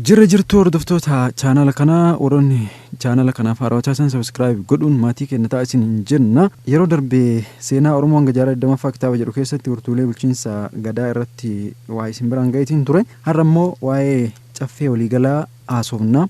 Jirra jirtu hordoftoota chaanala kanaa, warroonni chaanala kanaaf haarawaa taasisan subscribe godhuun maatii keenya ta'a isin hin jenna. Yeroo darbe seenaa Oromoo hanga jaarraa 20ffaa kitaaba jedhu keessatti wirtuulee bulchiinsa gadaa irratti waa isin biraan ga'iitiin ture. Har'a immoo waa'ee caffee waliigalaa haasofna.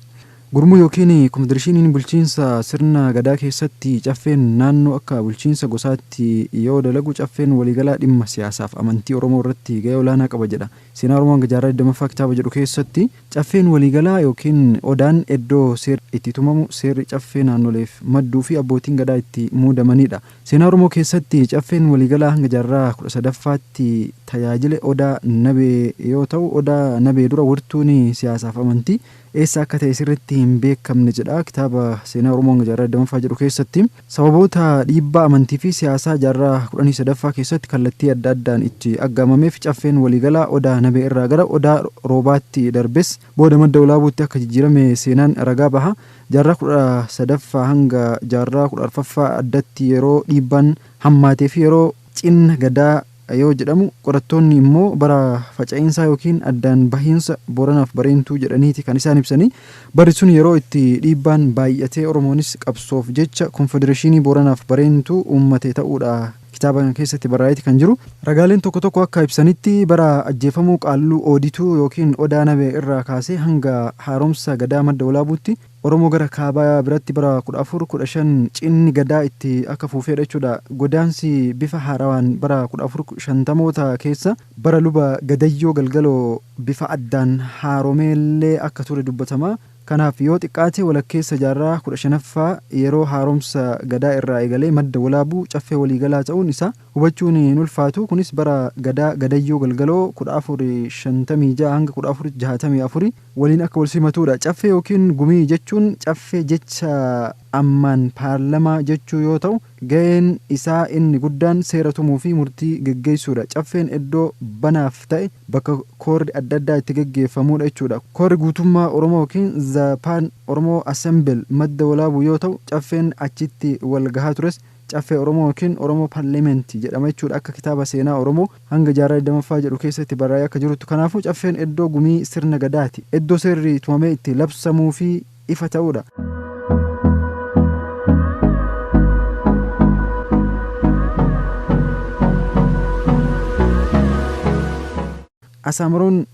Gurmuu yookiin konfedereeshiniin bulchiinsa sirna gadaa keessatti caffeen naannoo akka bulchiinsa gosaatti yoo dalagu, caffeen waliigalaa dhimma siyaasaaf amantii Oromoo irratti gahee olaanaa qaba jedha. Seenaa Oromoo hanga jaarraa 20ffaa kitaaba jedhu keessatti caffeen waliigalaa yookiin odaan iddoo seerri itti tumamu, seerri caffee naannoleef madduu fi abbootiin gadaa itti muudamanidha. Seenaa Oromoo keessatti caffeen waliigalaa hanga jaarraa 13ffaatti tajaajile Odaa Nabee yoo ta'u, Odaa Nabee dura wirtuun siyaasaaf amantii eessa akka ta'e sirriitti hin beekamne jedha kitaaba Seenaa Oromoo hanga jaarraa 20ffaa jedhu keessatti. Sababoota dhiibbaa amantii fi siyaasaa jaarraa 13ffaa keessatti kallattii adda addaan itti aggaamameef caffeen waliigalaa Odaa Nabee irraa gara Odaa Roobaatti darbes booda Madda Walaabuutti akka jijjiirame seenaan ragaa baha. Jaarraa 13ffaa hanga jaarraa 14ffaa addatti yeroo dhiibbaan hammaatee fi yeroo cinna gadaa yoo jedhamu, qorattoonni immoo bara faca'iinsaa yookiin addaan bahiinsa Booranaaf Bareentuu jedhaniiti kan isaan ibsani. Barri sun yeroo itti dhiibbaan baay'atee Oromoonis qabsoof jecha konfedereeshinii Booranaaf Bareentuu uummate ta'uudha kitaaba kana keessatti barraa'eeti kan jiru. Ragaaleen tokko tokko akka ibsanitti bara ajjeefamuu Qaalluu Oodituu yookiin Odaa Nabee irraa kaasee hanga haaromsa Gadaa Madda Walaabuutti Oromoo gara kaabaa biratti bara 14, 15 cinni Gadaa itti akka fuufeedha jechuudha. Godaansi bifa haarawaan bara 1450moota keessa bara Luba Gadayyoo Galgaloo bifa addaan haaromeellee akka ture dubbatama. Kanaaf yoo xiqqaate walakkeessa jaarraa 15ffaa yeroo haaromsa Gadaa irraa eegalee Madda Walaabuu caffee waliigalaa ta'uun isaa hubachuun hin ulfaatu. Kunis bara Gadaa Gadayyoo Galgaloo 1456 hanga 1464 waliin akka wal simatuudha. Caffee yookiin gumii jechuun caffee jecha ammaan paarlamaa jechuu yoo ta'u, gaheen isaa inni guddaan seera tumuu fi murtii geggeessuudha. Caffeen iddoo banaaf ta'e bakka koorri adda addaa itti geggeeffamuudha jechuudha. Koorri guutummaa Oromoo yookiin The Pan Oromo Assemble Madda Walaabuu yoo ta'u, caffeen achitti wal gahaa tures Caffee Oromoo yookiin Oromo Parliament jedhama jechuudha akka kitaaba Seenaa Oromoo hanga jaarraa 20ffaa jedhu keessatti barraa'ee akka jirutti. Kanaafuu Caffeen iddoo gumii sirna Gadaati. Iddoo seerri tumamee itti labsamuufi ifa ta'uudha. Asaamaroon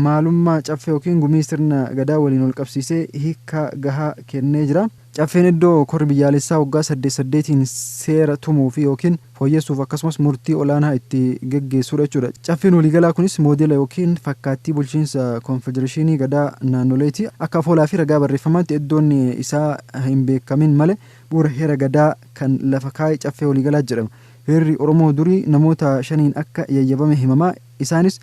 maalummaa Caffee yookiin gumii sirna Gadaa waliin walqabsiisee hiika gahaa kennee jira. Caffeen iddoo korri biyyaalessaa waggaa saddeet saddeetiin seera tumuufi yookiin fooyyessuuf akkasumas murtii olaanaa itti geggeessuudha jechuudha. Caffeen waliigalaa kunis moodela yookiin fakkaattii bulchiinsa konfedereshiinii Gadaa naannoleeti. Akka afoolaafi ragaa barreeffamaatti iddoon isaa hinbeekamin male bu'uura heera Gadaa kan lafa kaa'e Caffee Waliigalaa jedhama. Heerri Oromoo durii namoota shaniin akka yayyabame himama. Isaanis,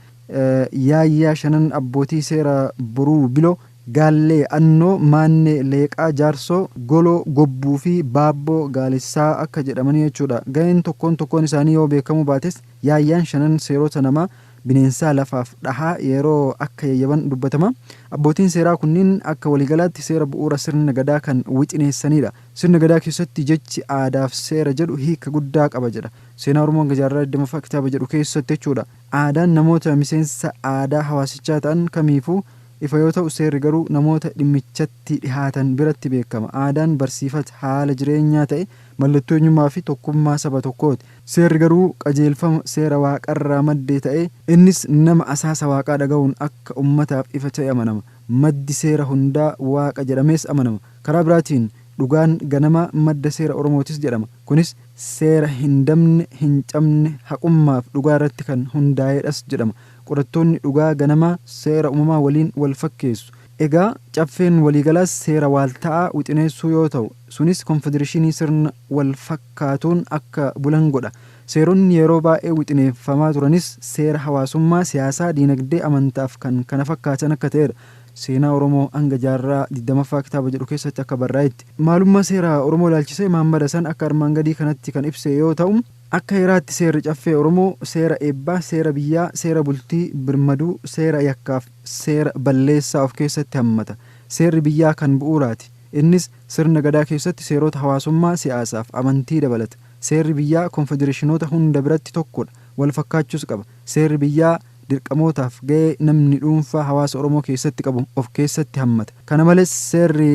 Yaayyaa Shanan Abbootii Seera Boruu Biloo, Gaallee Annoo, Maannee Leeqaa Jaarsoo, Goloo Gobbuu fi Baabboo Gaalessaa akka jedhamanii jechuudha. Gaheen tokkoon tokkoon isaanii yoo beekamuu baates Yaayyaan shanan seerota namaa, bineensaa, lafaaf dhahaa yeroo akka yayyaban dubbatama. Abbootiin seeraa kunniin akka waliigalaatti seera bu'uura sirna Gadaa kan wixineessaniidha. Sirna Gadaa keessatti jechi aadaaf seera jedhu hiika guddaa qaba jedha. Seenaa Oromoo hanga jaarraa 20ffaa kitaaba jedhu keessatti jechuudha. Aadaan namoota miseensa aadaa hawaasichaa ta'an kamiifuu ifa yoo ta'u, seerri garuu namoota dhimmichatti dhihaatan biratti beekama. Aadaan barsiifata haala jireenyaa ta'e mallattoo eenyummaafi tokkummaa saba tokkooti. Seerri garuu qajeelfama seera waaqarraa madde ta'ee, innis nama asaasa waaqaa dhaga'uun akka ummataaf ifa ta'e amanama. Maddi seera hundaa Waaqa jedhamees amanama. Karaa biraatiin dhugaan ganamaa madda seera Oromootis jedhama. Kunis seera hin dabne, hin cabne, haqummaaf dhugaa irratti kan hundaa'eedhas jedhama. Qorattoonni dhugaa ganamaa seera uumamaa waliin wal fakkeessu. Egaa Caffeen Waliigalaas seera waalta'aa wixineessuu yoo ta'u, sunis konfedereshinii sirna wal fakkaatuun akka bulan godha. Seeronni yeroo baay'ee wixineeffamaa turanis seera hawaasummaa, siyaasaa, diinagdee, amantaaf kan kana fakkaatan akka ta'eedha. Seenaa Oromoo hanga jaarraa 20ffaa kitaaba jedhu keessatti akka barraa'etti. Maalummaa seera Oromoo ilaalchisee Mahaammad Hasan akka armaan gadii kanatti kan ibse yoo ta'u. Akka heeraatti seerri Caffee Oromoo seera eebbaa, seera biyyaa, seera bultii, birmaduu, seera yakkaaf seera balleessaa of keessatti hammata. Seerri biyyaa kan bu'uuraati. Innis sirna Gadaa keessatti seerota hawaasummaa, siyaasaaf amantii dabalata. Seerri biyyaa konfedereeshinoota hunda biratti tokkodha. Wal fakkaachuus qaba. Seerri biyyaa dirqamootaaf ga'ee namni dhuunfaa hawaasa Oromoo keessatti qabu of keessatti hammata. Kana malees seerri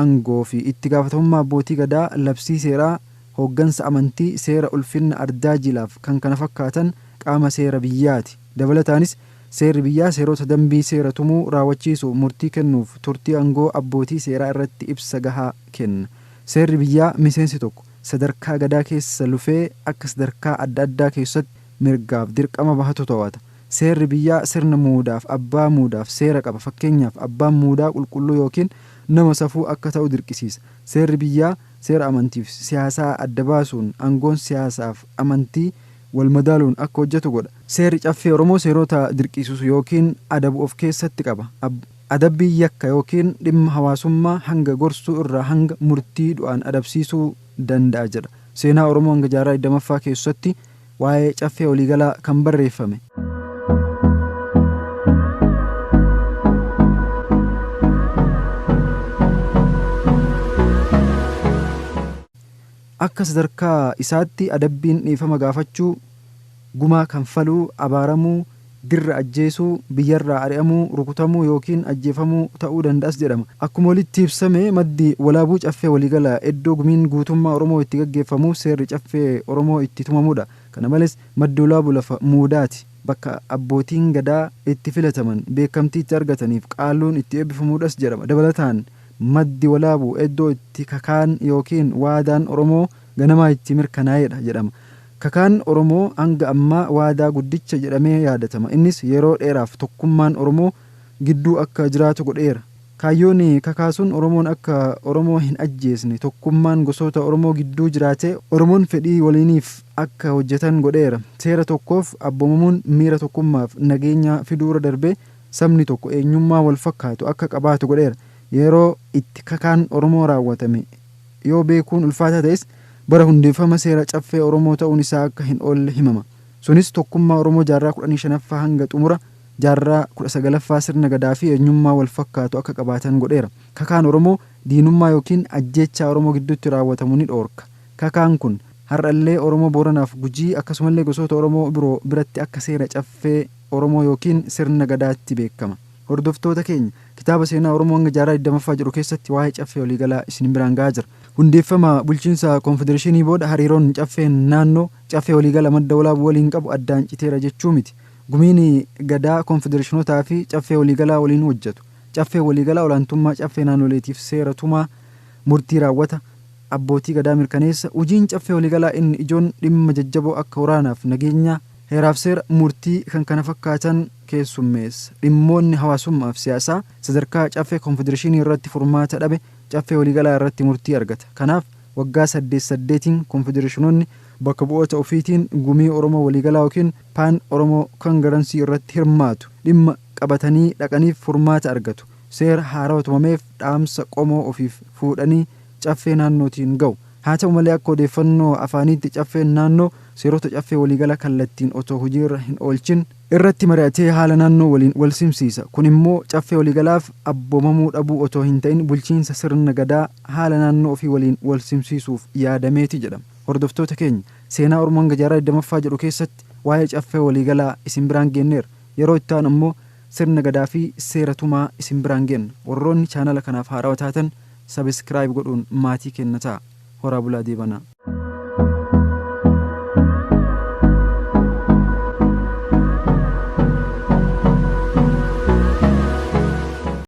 aangoo fi itti gaafatamummaa abbootii gadaa, labsii seeraa, hooggansa amantii, seera ulfinna ardaa jilaaf kan kana fakkaatan qaama seera biyyaati. Dabalataanis seerri biyyaa seerota dambii seera tumuu, raawwachiisu, murtii kennuuf turtii aangoo abbootii seeraa irratti ibsa gahaa kenna. Seerri biyyaa miseensi tokko sadarkaa gadaa keessa lufee akka sadarkaa adda addaa keessatti mirgaaf dirqama bahatu to'ata. Seerri biyyaa sirna muudaaf abbaa muudaaf seera qaba. Fakkeenyaaf abbaan muudaa qulqulluu yookiin nama safuu akka ta'u dirqisiisa. Seerri biyyaa seera amantiif siyaasaa adda baasuun aangoon siyaasaaf amantii wal madaaluun akka hojjetu godha. Seerri caffee Oromoo seerota dirqisiisu yookiin adabu of keessatti qaba. Adabbii yakka yookiin dhimma hawaasummaa hanga gorsuu irraa hanga murtii du'aan adabsiisuu danda'a jedha. Seenaa Oromoo hanga jaarraa 20ffaa keessatti waa'ee caffee waliigalaa kan barreeffame. Akka sadarkaa isaatti adabbiin dhiifama gaafachuu, gumaa kanfaluu, abaaramuu, dirra ajjeesuu, biyyarraa ari'amuu, rukutamuu yookiin ajjeefamuu ta'uu danda'as jedhama. Akkuma walitti ibsame maddi walaabuu caffee waliigala iddoo gumiin guutummaa Oromoo itti gaggeeffamu seerri caffee Oromoo itti tumamudha. Kana malees maddi walaabuu lafa muudaati. Bakka abbootiin gadaa itti filataman, beekamtii itti argataniif qaalluun itti eebbifamuudhas jedhama. Dabalataan maddi walaabuu iddoo itti kakaan yookiin waadaan Oromoo ganamaa itti mirkanaa'edha jedhama. Kakaan Oromoo hanga ammaa waadaa guddicha jedhamee yaadatama. Innis yeroo dheeraaf tokkummaan Oromoo gidduu akka jiraatu godheera. Kaayyoon kakaa sun Oromoon akka Oromoo hin ajjeesne tokkummaan gosoota Oromoo gidduu jiraatee Oromoon fedhii waliiniif akka hojjetan godheera. Seera tokkoof abboomamuun miira tokkummaaf nageenya fiduura darbee sabni tokko eenyummaa wal fakkaatu akka qabaatu godheera. Yeroo itti kakaan Oromoo raawwatame yoo beekuun ulfaataa ta'es bara hundeeffama seera caffee Oromoo ta'uun isaa akka hin oolle himama. Sunis tokkummaa Oromoo jaarraa 15ffaa hanga xumura jaarraa 19ffaa sirna gadaa fi eenyummaa wal fakkaatu akka qabaatan godheera. Kakaan Oromoo diinummaa yookiin ajjeechaa Oromoo gidduutti raawwatamu ni dhoorka. Kakaan kun har'allee Oromoo Booranaaf Gujii akkasumallee gosoota Oromoo biroo biratti akka seera caffee Oromoo yookiin sirna gadaatti beekama. Hordoftoota keenya kitaaba seenaa Oromoo hanga jaarraa 20ffaa jedhu keessatti waa'ee caffee waliigalaa isin biraan gahaa jira. Hundeeffama bulchiinsa konfedereeshinii booda hariiroon caffeen naannoo caffee waliigala madda walaabuu waliin qabu addaan citeera jechuu miti. Gumiin gadaa konfedereeshinotaa fi caffee waliigalaa waliin hojjetu. Caffee waliigalaa olaantummaa caffee naannoleetiif seera tumaa murtii raawwata abbootii gadaa mirkaneessa. Hojiin caffee waliigalaa inni ijoon dhimma jajjaboo akka waraanaaf nageenyaa heeraaf seera murtii kan kana fakkaatan keessummeessa. Dhimmoonni hawaasummaaf siyaasaa sadarkaa caffee konfedereeshinii irratti furmaata dhabe caffee waliigalaa irratti murtii argata. Kanaaf waggaa 8 8n konfedereeshinoonni bakka bu'oota ofiitiin gumii Oromoo waliigalaa yookiin Pan Oromoo Congress irratti hirmaatu. Dhimma qabatanii dhaqaniif furmaata argatu. Seera haarawaa tumameef dhaamsa qomoo ofiif fuudhanii caffee naannootiin ga'u. Haa ta'u malee akka odeeffannoo afaaniitti caffeen naannoo seerota caffee waliigala kallattiin otoo hojiirra hin oolchin irratti mari'atee haala naannoo waliin wal simsiisa. Kun immoo caffee waliigalaaf abboomamuu dhabuu otoo hin ta'in bulchiinsa sirna gadaa haala naannoo ofii waliin wal simsiisuuf yaadameeti jedhama. Hordoftoota keenya seenaa Oromoo hanga jaarraa 20ffaa jedhu keessatti waa'ee caffee waliigalaa isin biraan geenneera. Yeroo itti aanu immoo sirna gadaa fi seera tumaa isin biraan geenna. Warroonni chaanala kanaaf haarawaa taatan subscribe godhuun maatii keenya ta'a. Horaa bulaa deebanaa.